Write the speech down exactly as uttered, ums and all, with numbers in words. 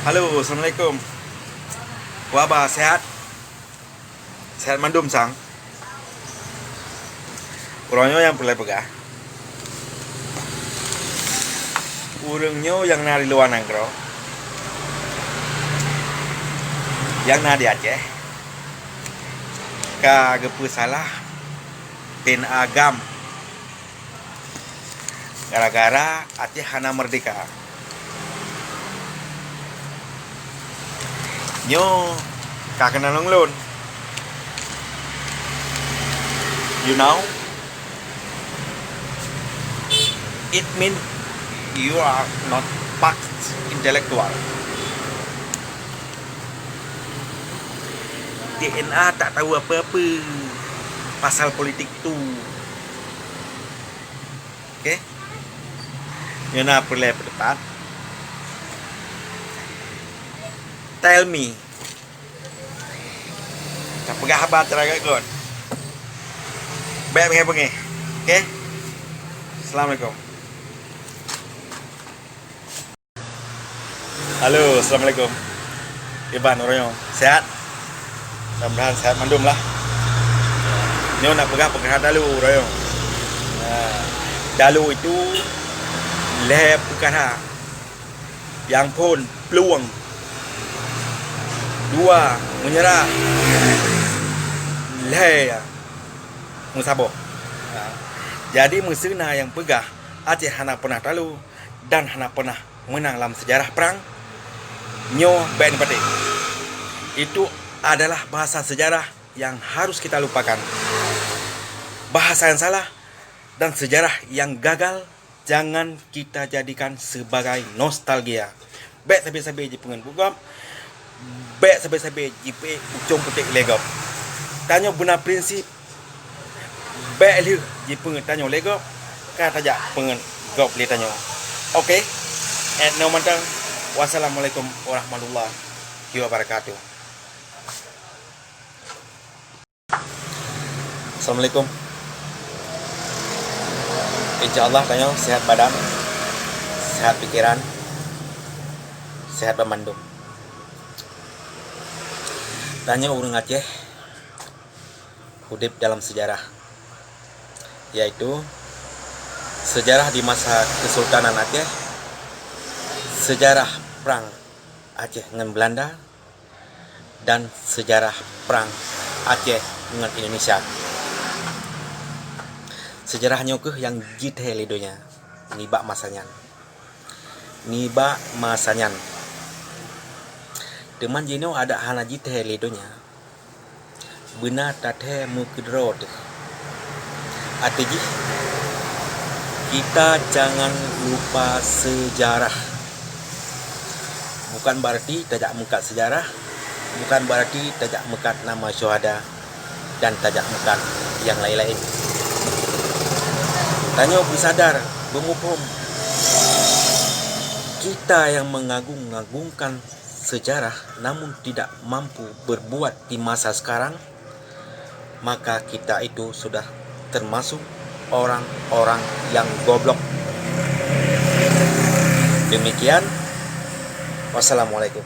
Halo, assalamualaikum. Waba, sehat? Sehat mandum sang? Uroe nyoe nyang peureulée peugah, ureuëng nyoe nyang na di luwa nanggroe, nyang na di Aceh, ka geupeusalah D N A GAM gara-gara Aceh hana meurdehka. Nyoe ka keunong lôn. You know, it mean you are not part intellectual. D N A tak tahu apa-apa pasal politik tu. Oke? Nyoe na peureulée peuteupat. Tell me. Tapeugah haba cara gét gon. Bék beungéh-beungéh. Oke? Assalamualaikum. Halo, assalamualaikum. Iban uroe nyoe sehat? Mudah-mudahan sehat mandum lah. Nyoe nak peugah peukara dalu uroe nyoe. Ha, dalu itu lhée peukara. Nyang phôn, plueng. Dua, meunyeurah. Lhée, meusaboh. Ha. Jadi meuseu na nyang peugah Aceh hana peunah dalu dan hana peunah meunang lam seujarah prang, nyoe bék neupatéh. Itu adalah bahasa sejarah yang harus kita lupakan. Bahasa yang salah dan sejarah yang gagal jangan kita jadikan sebagai nostalgia. Bék sabe-sabe jipeungeut bugop, bék sabe-sabe jipeuék ucong putéh lé gob. Tanyoe beuna prinsip, bék lheueh jipeungeut tanyoe lé gob, ka tajak peungeut gob lé tanyoe. Oke, et no mantong. Wassalamualaikum warahmatullahi wabarakatuh. Assalamualaikum. Insya Allah tanyoe sehat badan, sehat pikiran, sehat bandum. Tanyoe ureuëng Aceh udeb dalam sejarah, yaitu sejarah di masa Kesultanan Aceh, sejarah prang Aceh ngon Belanda, dan sejarah prang Aceh ngon Indonesia. Sejarah nyoe kheueh nyang jithée lé donya nibak masa nyan. Nibak masa nyan. Teuma jinoe adak hana jithée lé donya, beuna tathée meukeudroe teuh. Ateueh jih, kita jangan lupa sejarah. Bukan berarti tajak meukat sejarah, bukan berarti tajak meukat nama syuhada dan tajak meukat nyang laén-laén. Tanyoe beusadar, beumuphom, kita yang mengagung-agungkan sejarah namun tidak mampu berbuat di masa sekarang, maka kita itu sudah termasuk orang-orang yang goblok. Demikian, wassalamualaikum.